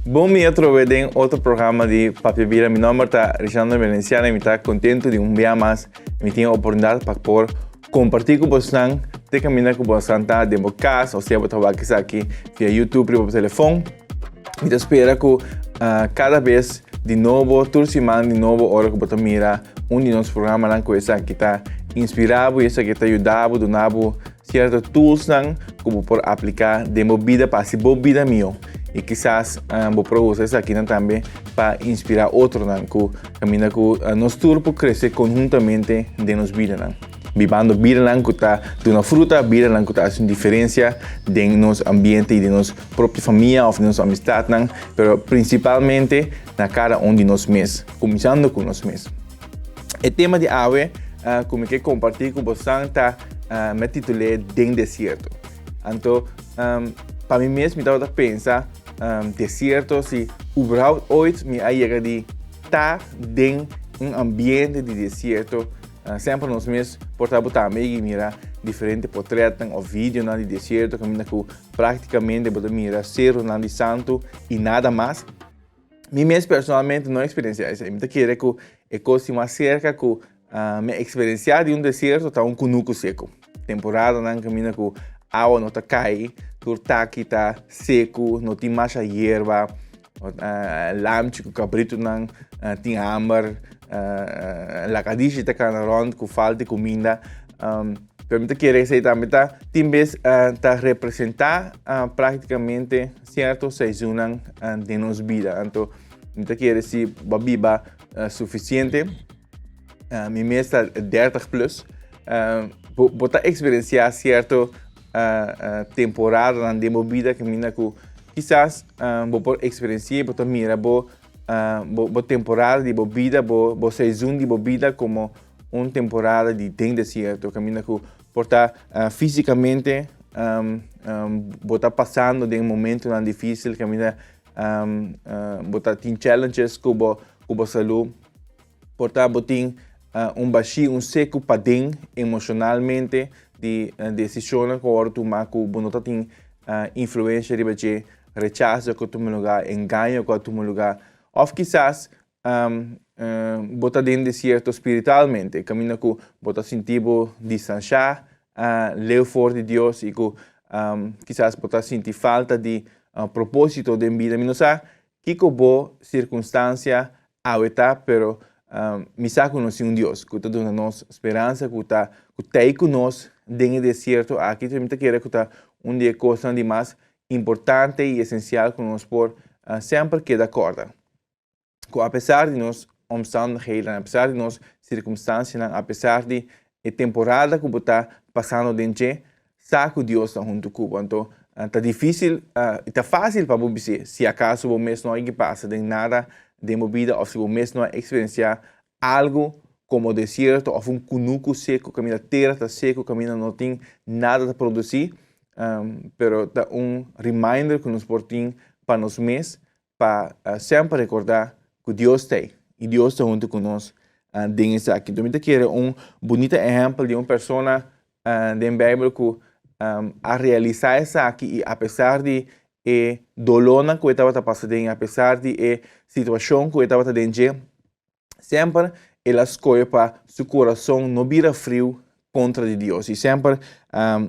Bon dia atrobe den otro programa di Papia Bida. Mi nomber ta Richandro Valenciano y mi ta contento di un bia mas mi tin oportunidad pa por comparti cu bosnan te caminda cu bosnan ta den bo cas o sea bo ta wak esaki via YouTube riba bo telefon. Mi ta spera cu cada bes di nobo, tur siman di nobo ora cu bo ta mira un di nos programanan cu esaki ta inspira bo y esaki ta yuda bo, duna bo Cierto toolsnan cu bo por aplica den bo bida pa haci bo bida miho. Y kisas bo por usa esakinan tambe pa inspira otronan cu caminda cu nos tur por crece conhuntamente den nos bidanan. Bibando bidanan cu ta duna fruta, bidanan cu ta haci un diferencia den nos ambiente y den nos propio famia of den nos amistadnan, pero principalmente na cada un di nos mes, cuminsando cu nos mes. E tema di awe ku mi ke kompartí ku bosan ta mi a titul'é Den Desierto. Anto pa mi mes mi tabata pensa desierto si überhaupt ooit mi a yega di ta den un ambiente di desierto. Semper nos mes por ta bo tambe yega mira diferente potretnan of videonan di desierto kaminda ku praktikamente bo ta mira seronan di santu i nada mas. Mi mes personalmente no experiencia esei. Mi ta kere ku e kos di mas serka ku mi a experiencia di un desierto ta un kunuku seku. Temporadanan kaminda ku awa no ta kai, tur taki ta seku, no tin masha yerba, lamchi ku kabritunan tin hamber, lakadishi ta kana rònt ku falta di kuminda. Pero mi ta kere esei tambe ta tin bes ta representá praktikamente Cierto seizoennan den nos bida. Anto, mi ta kere si bo a biba suficiente, mi mes ta 30 plus, bo, bo ta experiencia cierto temporadanan den bo bida caminda cu kisas bo por experiencia, bo ta mira bo, bo, bo temporada di bo bida, bo, bo seizoen di bo bida como un temporada di den desierto, caminda cu por ta fisicamente bo ta pasando den momentonan dificil, caminda bo ta tin challenges cu bo cu bo salud, por ta bo tin un bashi, un seco paden emocionalmente di decisionnan cu a worde tuma cu bo no ta tin influencia riba dje, rechazo cu a tuma lugar, engaño cu a tuma lugar, of kisas Bo ta den desierto spiritualmente, kaminda ku bo ta sinti bo distanshá leu for di Dios i ku kisas bo ta sinti falta di propósito den bida. Mi no sa kiko bo sirkunstansia awe ta, pero mi sa ku nos tin un Dios ku ta duna nos speransa, ku ta ku t'ei ku nos den e desierto aki. Mi ta kere ku ta un di e kosnan di mas importante i esensial ku nos por semper keda kòrda. ku apesar di nos omstandigheden, apesar di nos sirkumstansianan, apesar di e temporada ku bo ta pasando den dje, sa ku Dios ta huntu ku bo. Anto, ta difísil i ta fásil pa bo bis'é si akaso bo mes no a yega pasa den nada den bo bida òf si bo mes no a eksperensiá algu komo desierto òf un kunuku seku kaminda tera ta seku, kaminda no tin nada ta produsí. Pero ta un reminder ku nos por tin pa nos mes pa semper rekordá ku Dios ta ei i Dios ta huntu ku nos den esaki. Enton mi ta kere un bunita ehèmpel di un persona den Beibel ku a realisá esaki i apesar di e dolónan ku e tabata pasa den, apesar di e situashon ku e tabata den dje, Semper el a skohe pa su kurason no bira friu kontra di Dios. I semper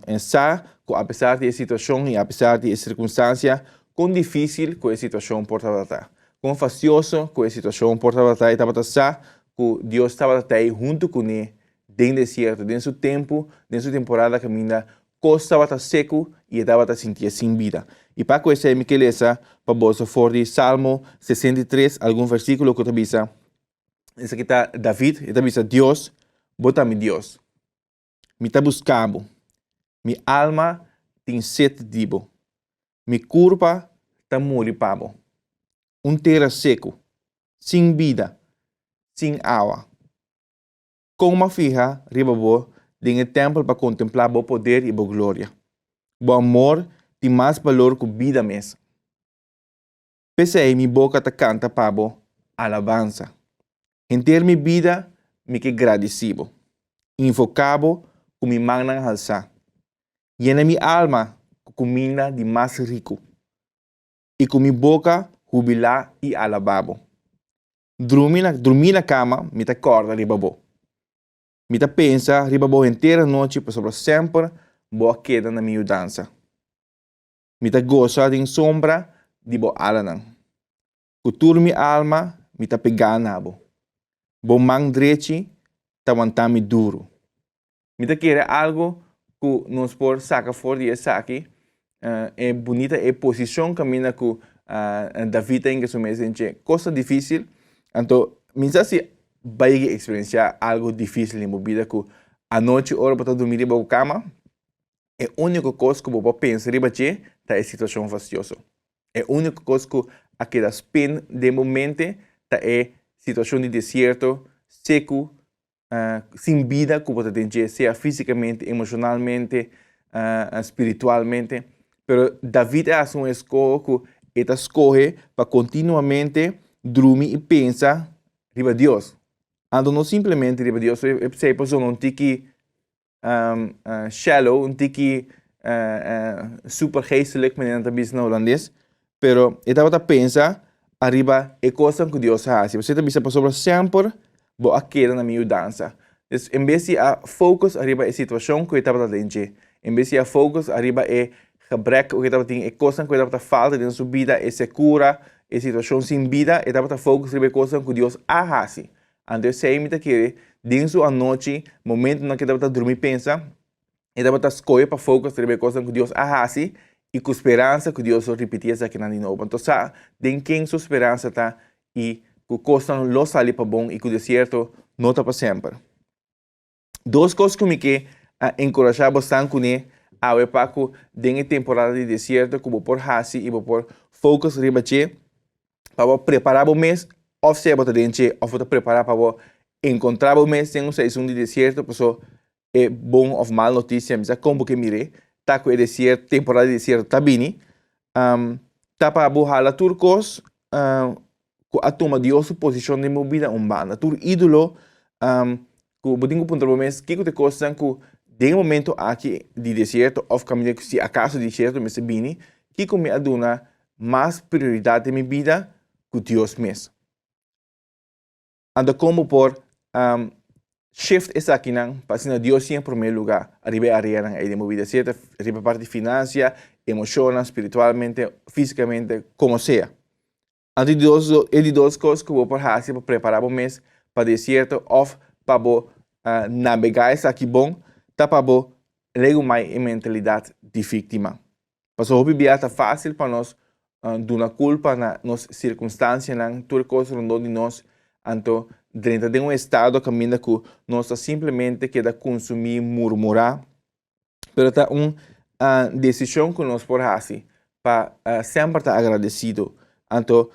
e sa ku apesar di e situashon i apesar di e sirkunstansia, kon difísil ku e situashon por tabata ta, kon fastioso ku e situashon por tabata ta, e tabata sa ku Dios tabata ta ei huntu kuné den desierto, den su tempu, den su temporada kaminda Kos tabata seku i e tabata sintié sin bida. I pa ku esei mi ke lesa pa boso for di Salmo 63 algun versíkulo ku ta bisa, esaki ta David, e ta bisa, Dios, bo ta mi Dios. Mi ta buska bo. Mi alma tin set di bo. Mi kurpa ta muri pa bo. Un tera seku, sin bida, sin awa. Kon m'a fiha riba bo den e tèmpel pa kontemplá bo poder i bo gloria. Bo amor tin mas balor ku bida mes. P'esei mi boka ta kanta pa bo alabansa. Henter mi bida mi ke gradisí bo, invoká bo ku mi mannan halsá. Yena mi alma ku kuminda di mas riku, i ku mi boka hubilá i alabá bo. Drumi na drumí na kama mi ta kòrda riba bo. Mi ta pensa riba bo henter anochi pasobra semper bo a keda na mi yudansa. Mi ta gosa den sombra di bo alanan. Ku tur mi alma mi ta pegá na bo. Bo man drechi ta wantá mi duru. Mi ta kere algu ku nos por saka for di esaki, e bunita e posishon kaminda ku David ta hinka su mes den dje. Kos ta difísil, anto mi sa si bai eksperensiá algu difísil den bo bida ku anochi ora bo ta drumi riba bo kama, e úniko kos ku bo por pensa riba dje ta e situashon fastioso. E úniko kos ku a keda spin den bo mente ta e situashon di desierto, seku, sin bida ku bo ta den dje, sea físikamente, emoshonalmente, spiritualmente. Pero David a hasi un eskoho ku e ta skohe pa kontinuamente drumi i pensa riba Dios. Anto no simplemente riba Dios, esei por zona un tiki shallow, un tiki super geestelijk, manera nan ta bisa na hulandes, pero e tabata pensa ariba e kosnan ku Dios a hasi. Pasobra e ta bisa, pasobra semper bo a keda na mi yudansa. Dus en bes di a focus ariba e situashon ku e tabata den dje, en bes di a focus ariba e gebrek ku e tabatin, e kosnan ku e tabata falta den su bida, e sekura, e situashon sin bida, e tabata focus riba e kosnan ku Dios a hasi. Anto esei mi ta kere, den su anochi, momentonan ku e tabata drumi pensa, e tabata skohe pa focus riba e kosnan ku Dios a hasi i ku speransa ku Dios lo ripití esakinan di nobo. Anto sa den ken su speransa ta i ku kosnan lo sali pa bon i ku desierto no ta pa semper. Dos kos ku mi ke a enkurashá bosnan kuné awe pa ku den e temporada di desierto ku bo por hasi i bo por focus riba dje pa bo prepará bo mes òf sea bo ta den dje òf bo ta prepará pa bo enkontrá bo mes den un season di desierto paso e bon òf mal notisia mi sa kon bo ke mir'é ta ku e desierto temporada di desierto ta bini ta pa bo hala tur kos ku a tuma Dios su posishon den bo bida un banda. Tur ídolo ku bo tin ku puntra bo mes kiko ta e kosnan ku den e momento aki di desierto òf kaminda ku si akaso desierto mester bini, kiko mi a duna mas prioridat den mi bida ku Dios mes? Anto kon bo por shift esakinan pa asina Dios tin e promé lugá ariba e areanan ei den bo bida, sea ta riba parti finansia, emoshonnan, spiritualmente, físikamente, komo sea. Anto e di dos e di dos kos ku bo por hasi pa prepará bo mes pa desierto òf pa bo nabegá esaki bon ta pa bo regumai e mentalidat di víktima. Pasobra hopi bia ta fásil pa nos duna kulpa na nos sirkunstansianan, tur e kos rondó di nos, anto drenta den un estado kaminda ku nos ta simplemente keda kunsumí, murmurá. Pero ta un desishon ku nos por hasi pa semper ta agradesido. Anto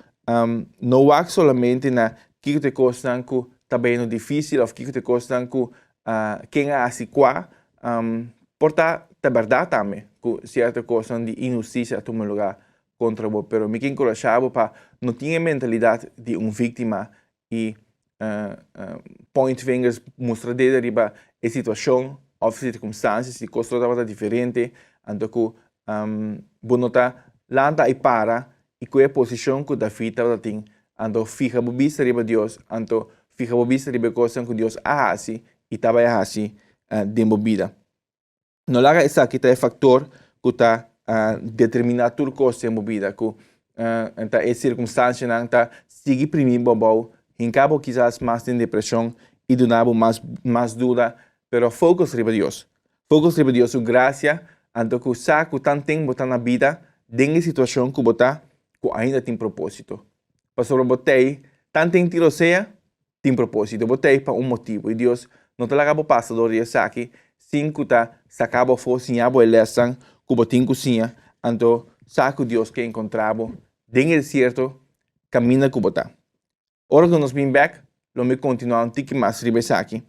no wak solamente na kiko ta e kosnan ku ta bayendo difísil òf kiko ta e kosnan ku ken a hasi kua, por ta ta bèrdat tambe ku sierto kosnan di inhustisia a tuma lugá kontra bo, pero mi ke enkurashá bo pa no tin e mentalidat di un víktima i point fingers, mustra dedo riba e situashon òf sirkunstansia, si kos lo tabata diferente, anto ku bo no ta lanta i para i ku e posishon ku David tabata tin, anto fiha bo bista riba Dios, anto fiha bo bista riba e kosnan ku Dios a hasi i ta bai hasi den bo bida. No laga esaki ta e faktor ku ta determiná tur kos den bo bida, ku ta e sirkunstansianan ta sigui primí bo abou, hinká bo kisas mas den depreshon i duna bo mas mas duda, pero focus riba Dios. Focus riba Dios su grasia, anto ku sa ku tanten bo ta na bida den e situashon ku bo ta, ku ainda tin propósito. Pasobra bo t'ei tanten tirosea, tin propósito. Bo t'ei pa un motibu i Dios no ta laga bo pasa dor di esaki sin ku ta saka bo afó, siña bo e lèsnan ku bo tin ku siña, anto sa ku Dios ke enkontrá bo den e desierto kaminda ku bo ta. Ora ku nos bin bèk, lo mi kontinuá un tiki mas riba esaki,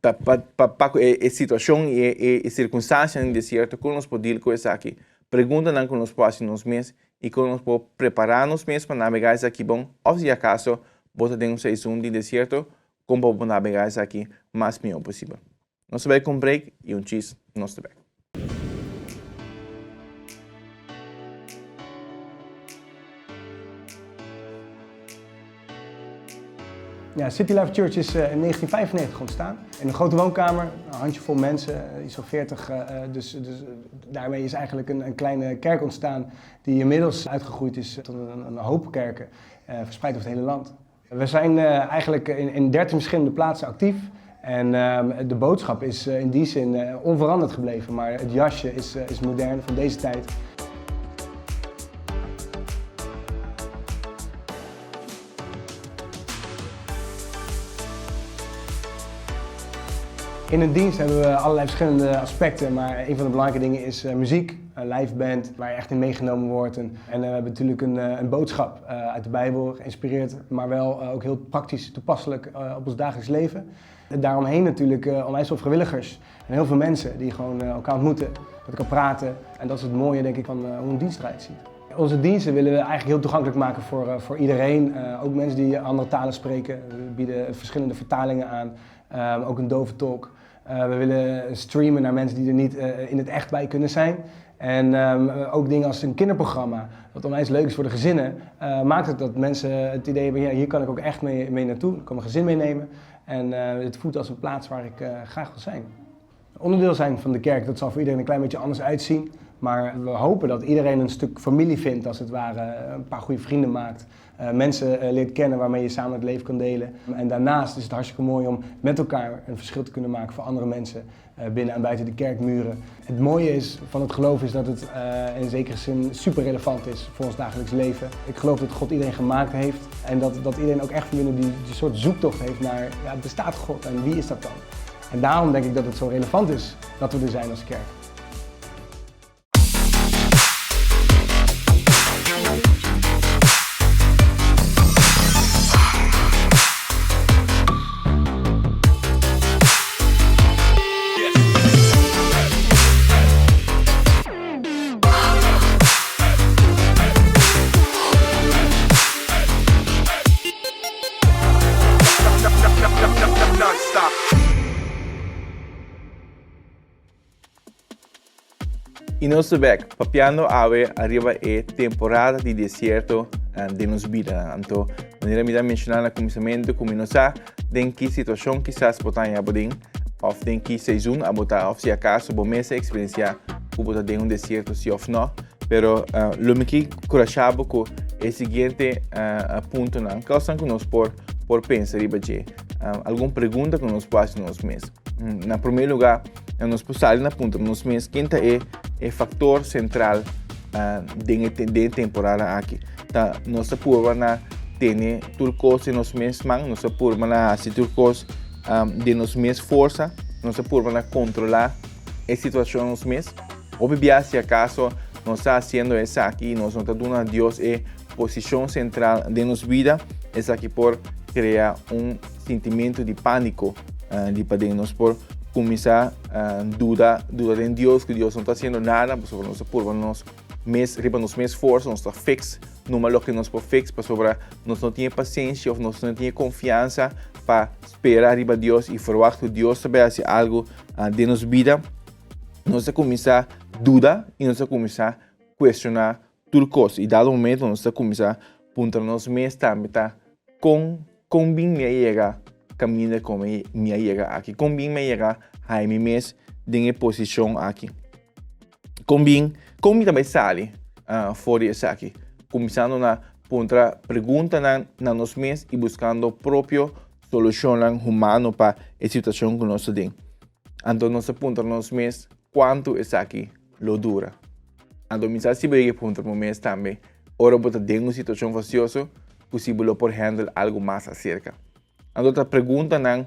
pa pa pa ku e situashon i e e sirkunstansianan di desierto, kon nos por dil ku esaki, preguntanan ku nos por hasi nos mes i kon nos por prepará nos mes pa nabegá esaki bon, òf si akaso bo ta den un season di desierto, kon pa bo nabegá esaki mas mihó posibel. Nos ta bai ku un break i un chis, nos ta bèk. Ja, City Life Church is in 1995 ontstaan. In een grote woonkamer, een handjevol mensen, iets van 40. Dus daarmee is eigenlijk een kleine kerk ontstaan die inmiddels uitgegroeid is tot een hoop kerken, verspreid over het hele land. We zijn eigenlijk in 13 verschillende plaatsen actief. En de boodschap is in die zin onveranderd gebleven, maar het jasje is modern van deze tijd. In een dienst hebben we allerlei verschillende aspecten, maar een van de belangrijke dingen is muziek, een live band waar je echt in meegenomen wordt. En we hebben natuurlijk een boodschap uit de Bijbel, geïnspireerd, maar wel ook heel praktisch toepasselijk op ons dagelijks leven. En daaromheen natuurlijk onwijs veel vrijwilligers en heel veel mensen die gewoon elkaar ontmoeten, met elkaar praten. En dat is het mooie, denk ik, van hoe een dienst eruit ziet. Onze diensten willen we eigenlijk heel toegankelijk maken voor iedereen. Ook mensen die andere talen spreken. We bieden verschillende vertalingen aan, ook een dove tolk. We willen streamen naar mensen die er niet in het echt bij kunnen zijn. En ook dingen als een kinderprogramma, wat onwijs leuk is voor de gezinnen, maakt het dat mensen het idee hebben, ja, hier kan ik ook echt mee naartoe. Ik kan mijn gezin meenemen. En het voelt als een plaats waar ik graag wil zijn. Onderdeel zijn van de kerk, dat zal voor iedereen een klein beetje anders uitzien. Maar we hopen dat iedereen een stuk familie vindt, als het ware. Een paar goede vrienden maakt. Mensen leert kennen waarmee je samen het leven kan delen. En daarnaast is het hartstikke mooi om met elkaar een verschil te kunnen maken voor andere mensen binnen en buiten de kerkmuren. Het mooie is van het geloof is dat het in zekere zin super relevant is voor ons dagelijks leven. Ik geloof dat God iedereen gemaakt heeft en dat iedereen ook echt van binnen die soort zoektocht heeft naar, ja, bestaat God en wie is dat dan? En daarom denk ik dat het zo relevant is dat we er zijn als kerk. Y nos ta bek papiando awe ariba e temporada di desierto den nos bidanan. Anto, manera mi ta menciona na cuminsamentu cu mi no sa den ki situacion kisas bo ta haña bo den of den ki seizoen abo ta of si acaso bo mes a experiencia cu bo ta den un desierto si of no. Pero lo mi ki curasha bo cu e siguiente puntonan, cosnan cu nos por por pensa riba dje, algun pregunta cu nos por haci nos mes. Na prome lugar, nos por sali na puntra nos mes ken ta e e factor central den e den e temporada aki. Ta nos ta purba na tene tur cos den nos mes man, nos ta purba na haci tur cos den nos mes forsa, nos ta purba na controla e situacion nos mes. Hopi bia si acaso nos ta haciendo esaki y nos no ta duna Dios e posicion central den nos bida, esaki por crea un sintimento di panico di paden. Nos por cuminsa duda, duda den Dios, cu Dios no ta haciendo nada, pasobra nos ta purba nos mes, riba nos mes forsa, nos ta fix numa loke nos por fix, pasobra nos no tin e pasenshi of nos no tin e confiansa pa spera riba Dios y verwacht cu Dios ta bay haci algo den nos bida. Nos ta kuminsá duda i nos ta kuminsá kuestioná tur kos. I dado momento nos ta kuminsá puntra nos mes tambe ta kon kon bin mi a yega kaminda kon mi a yega aki? Kon bin mi a yega haña mi mes den e posishon aki? Kon bin kon mi ta bai sali for di esaki? Kuminsando na puntra preguntanan na nos mes i buskando propio solushonnan humano pa e situashon ku nos ta den. Anto nos ta puntra nos mes kuantu esaki lo dura. Anto mi sa si bo yega e puntra bo mes tambe ora bo ta den un situashon fasioso ku si bo lo por handle algu mas aserka. Anto ta preguntanan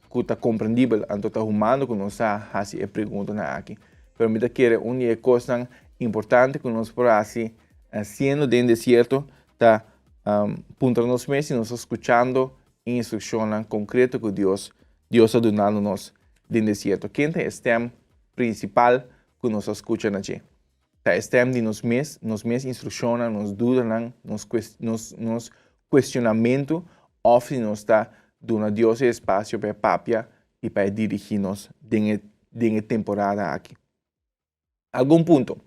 ku ta komprendibel, anto ta humano ku nos sa hasi e preguntanan aki. Pero mi ta kere un di e kosnan importante ku nos por hasi siendo den desierto ta puntra nos mes si nos ta skuchando e instrukshonnan konkreto ku Dios Dios ta dunando nos den desierto. Ken ta e stem prinsipal ku nos ta skucha na dje? Ta e stem di nos mes, nos mes instrukshonnan, nos dudanan, nos nos nos kuestionamentu òf si nos ta duna Dios e espasio pa e papia i pa e dirigí nos den e den e temporada aki. Algun punto.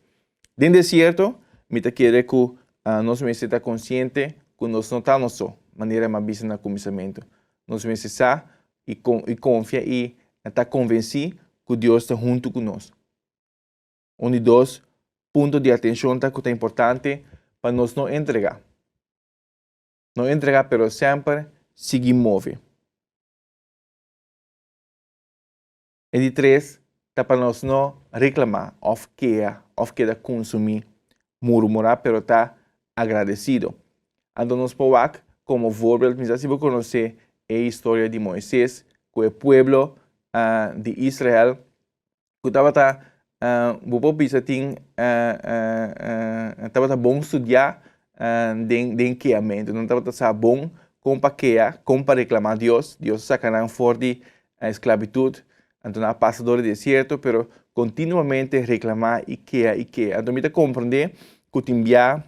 Den desierto, mi ta kere ku nos mester ta konsiente ku nos no ta nos so. Manera mi a bisa na kuminsamentu, nos mester sa i i konfia i ta konvensí ku Dios ta huntu ku nos. Un di dos punto di atenshon ta ku ta importante pa nos no entregá. No entregá pero semper sigui move. E di tres ta pa nos no reklamá òf keha òf keda kunsumí, murmurá pero ta agradesido. Anto nos por wak komo voorbeeld, mi sa si bo konosé e historia di Moises ku e pueblo di Israel ku tabata bo por bisa tin tabata bon studiá den den keamentu. Nan tabata sa bon kon pa kea, kon pa reklamá Dios. Dios a saka nan for di esklabitut, anto nan a pasa dor di desierto, pero kontinuamente reklamá i kea i kea. Anto mi ta komprendé ku tin bia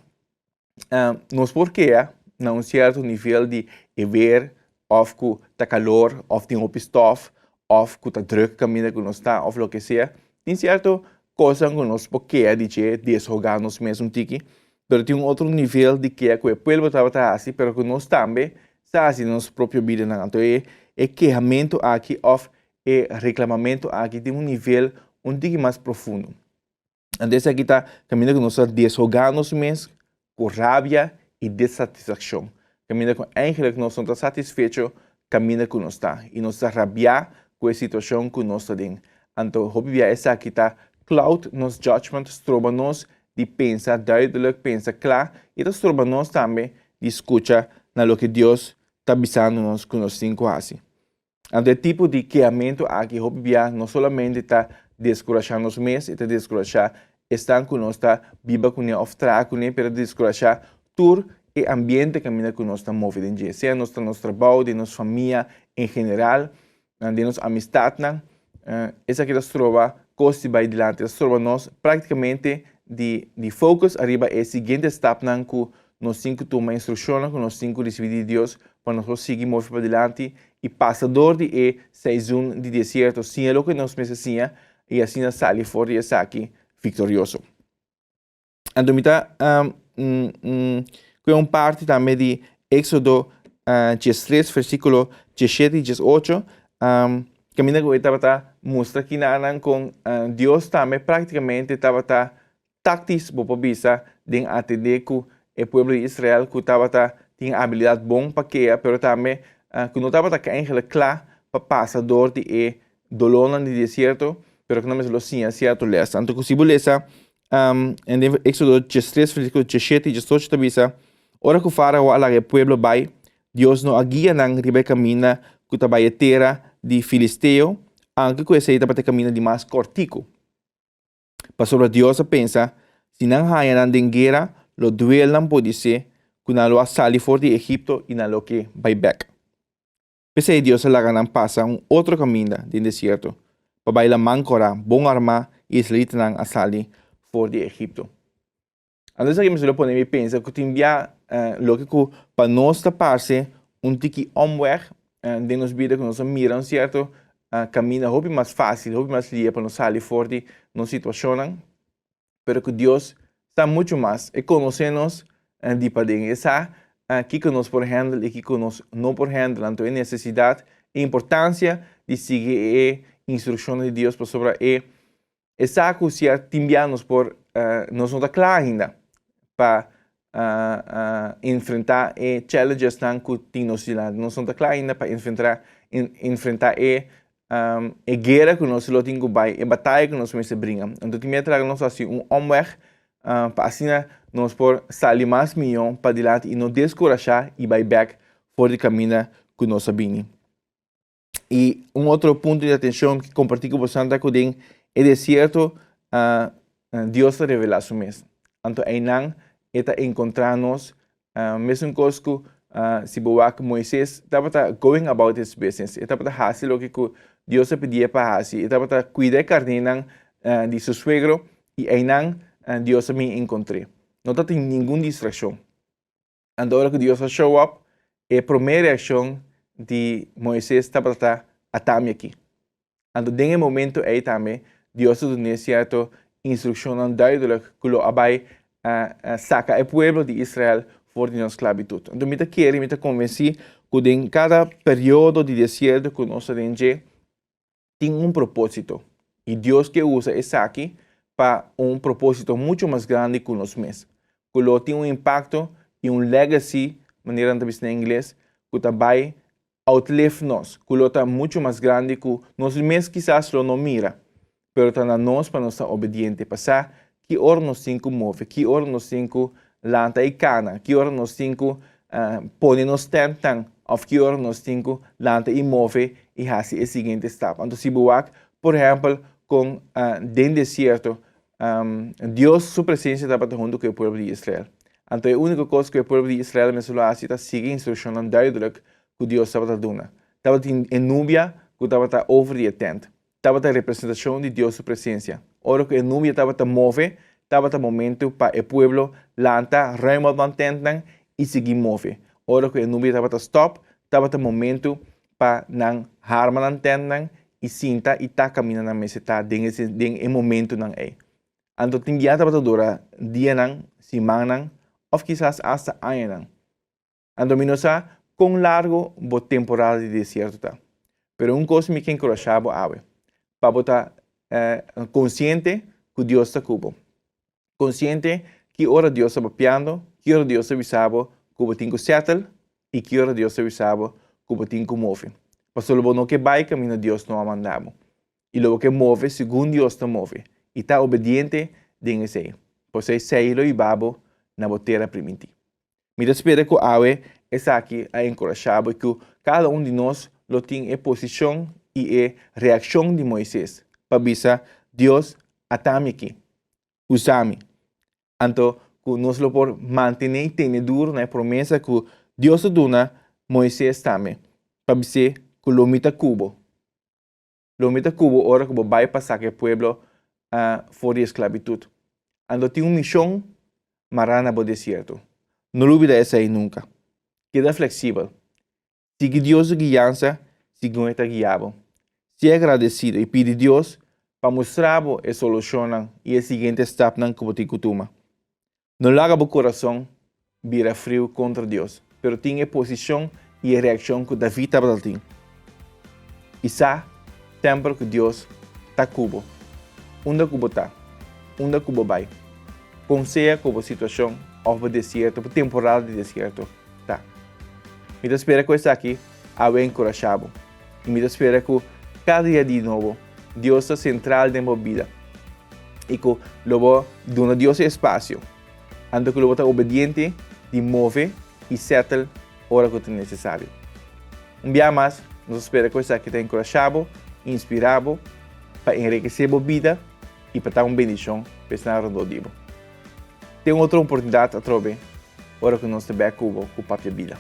nos por kea na un sierto nivel di e weer òf ku ta kalor òf tin hopi stòf òf ku ta drùk kaminda ku nos ta òf loke sea. Tin sierto kosnan ku nos por kea di dje, deshogá nos mes un tiki, pero tin un otro nivel di kea ku e pueblo tabata hasi pero ku nos tambe sa hasi den nos propio bidanan. Anto e e kehamentu aki òf e reklamamentu aki tin un nivel un tiki mas profundo. Anto esaki ta kaminda ku nos ta deshogá nos mes ku rabia i desatisfakshon. Kaminda ku eigentlik nos no ta satisfecho kaminda ku nos ta i nos ta rabiá ku e situashon ku nos ta den. Anto hopi bia esaki ta cloud nos judgment, stroba nos di pensa duidelijk, pensa kla i ta stroba nos tambe di skucha na loke Dios ta bisando nos ku nos tin ku hasi. Anto e tipo di keamentu aki hopi bia no solamente ta deskurashá nos mes, e ta deskurashá esnan ku nos ta biba kuné òf traha kuné, pero ta deskurashá tur e ambiente kaminda ku nos ta move den dje, sea nos ta nos trabou, den nos famia en general, den nos amistatnan. Esaki ta stroba kos di bai dilanti, ta stroba nos práktikamente di di focus ariba e siguiente stapnan ku nos tin ku tuma, instrukshonnan ku nos tin ku risibí di Dios pa nos por sigui move padilanti i pasa dor di e seizun di desierto, siña loke nos mester siña i asina sali for di esaki viktorioso. Anto mi ta kue un parti tambe di Éxodo 13, versíkulo 17 i 18, kaminda ku e tabata mustra kinanan kon Dios tambe práktikamente tabata Táktis, bo por bisa, den atendé ku e pueblo di Israel ku tabata tin abilidat bon pa kea, pero tambe ku no tabata eigenlijk kla pa pasa dor di e dolónan di desierto, pero ku nan mester lo siña sierto lès. Anto ku si bo lesa den Éxodo 13, versíkulo 17 i 18 ta bisa, Ora ku Fárao a laga e pueblo bai, Dios no a guia nan riba e kaminda ku ta bai e tera di filisteo, anke ku esei tabata e kaminda di mas kòrtiku. Pasobra Dios a pensa, Si nan haña nan den guera, lo duel nan podisé ku nan lo a sali for di Egipto i nan lo ke bai bèk. P'esei Dios a laga nan pasa un otro kaminda den desierto, pa bai Laman Kòrá bon armá i israelitanan a sali for di Egipto. Anto esaki mester lo pone mi pensa ku tin bia loke ku pa nos ta parse un tiki omweg den nos bida ku nos a mira un sierto kaminda hopi mas fásil, hopi mas lia pa nos sali for di nos situashonnan, pero ku Dios sa muchu mas, e konosé nos di paden, e sa kiko nos por handle i kiko nos no por handle, anto e nesesidat, e importansia di sigui e instrukshonnan di Dios pasobra e E sa ku si a tin bia nos por nos no ta kla ainda pa enfrentá e challengesnan ku tin nos dilanti. Nos no ta kla ainda pa enfrentá enfrentá e e guera ku nos lo tin ku bai, e bataya ku nos mester bringa. Anto tin bia ta laga nos hasi un omweg pa asina nos por sali mas mihó padilanti i no deskurashá i bai bèk for di kaminda ku nos a bini. I un otro punto di atencion ki comparti cu bosan ta cu den e desierto uh, Dios ta revela su mes. Anto einan e ta encontra nos uh, mesun cos cu uh, si bo wak Moises tabata going about his business. E tabata hasi loke cu Dios a pidié pa hasi. E tabata cuida e carnénan uh, di su suegro i einan uh, Dios a bin encontr'é. No tatin ningun distraccion. Anto ora ku Dios a show up, e promé reakshon di Moises tabata ta, Atami aki. Anto den e momento ei tambe Dios a dun'é sierto instrukshonnan duidelijk ku lo a bai saka e pueblo di Israel. for di nos sklabitut. Anto mi ta kere, mi ta konvensí ku den kada periodo di desierto ku nos ta den dje, tin un propósito. I Dios ke usa esaki pa un propósito muchu mas grandi ku nos mes, ku lo tin un impakto i un legacy, manera nan ta bisa na ingles, ku ta bai outlive nos, ku lo ta muchu mas grandi ku nos mes kisas lo no mira. Pero ta na nos pa nos ta obediente, pa sa ki ora nos tin ku move, ki ora nos tin ku lanta i kana, ki ora nos tin ku pone nos tèntnan òf ki ora nos tin ku lanta i move i hasi e siguiente stap. Anto si bo wak, por ehèmpel, kon den desierto Dios su presensia tabata huntu ku e pueblo di Israel. Anto e úniko kos ku e pueblo di Israel mester lo hasi ta sigui instrukshonnan duidelik ku Dios tabata duna. Tabatin e nubia ku tabata over di e tènt. Tabata representashon di Dios su presensia. Ora ku e nubia tabata move, tabata momentu pa e pueblo lanta, ruim op nan tèntnan i sigui move. Ora ku e nubia tabata stòp, tabata momentu pa nan harma nan tèntnan i sinta i ta kaminda nan mester ta den e den e momentunan ei. Anto tin bia tabata dura dianan, simannan òf kisas asta añanan. Anto mi no sa kon largo bo temporada di desierto ta, pero un kos mi ke enkurashá bo awe, pa bo ta konsiente ku Dios ta ku bo. Konsiente ki ora Dios ta papiando, ki ora Dios ta bisa bo ku bo tin ku sètel i ki ora Dios ta bisa bo ku bo tin ku move. Pasobra bo no ke bai kaminda Dios no a manda bo. I lo bo ke move segun Dios ta move i ta obediente den esei. Pasobra esei lo hiba bo na bo tera primintí. Mi ta spera ku awe esaki a enkurashá bo i ku kada un di nos lo tin e posishon i e reakshon di Moises pa bisa, Dios, ata mi aki. Usa mi. Anto ku nos lo por mantené i tene duru na e promesa ku Dios a duna Moises tambe, pa bis'é ku lo mi ta ku bo. Lo mi ta ku bo ora ku bo bai pa saka e pueblo for di esklabitut. Anto tin un mishon mará na bo desierto. No lubida esei nunka. Keda fleksibel. Sigui Dios su guiansa segun e ta guia bo. Sea agradesido i pidi Dios pa mustra bo e solushonnan i e siguiente stapnan ku bo tin ku tuma. No laga bo kurason bira friu kontra Dios, pero tin e posishon i e reakshon ku David tabata tin. I sa semper ku Dios ta ku bo, unda ku bo ta, unda ku bo bai, kon sea ku bo situashon òf bo desierto, bo temporada di desierto ta. Mi ta spera ku esaki awe enkurashá bo. I mi ta spera ku kada dia di nobo Dios ta sentral den bo bida i ku lo bo duna Dios e espasio, anto ku lo bo ta obediente di move i settle ora ku ta nesesario. Un bia mas, nos ta spera ku esaki ta enkurashá bo, inspirá bo pa enrikesé bo bida i pa ta un bendishon pa esnan rondó di bo. Tin otro oportunidat atrobe ora ku nos ta bek ku bo ku Papia Bida.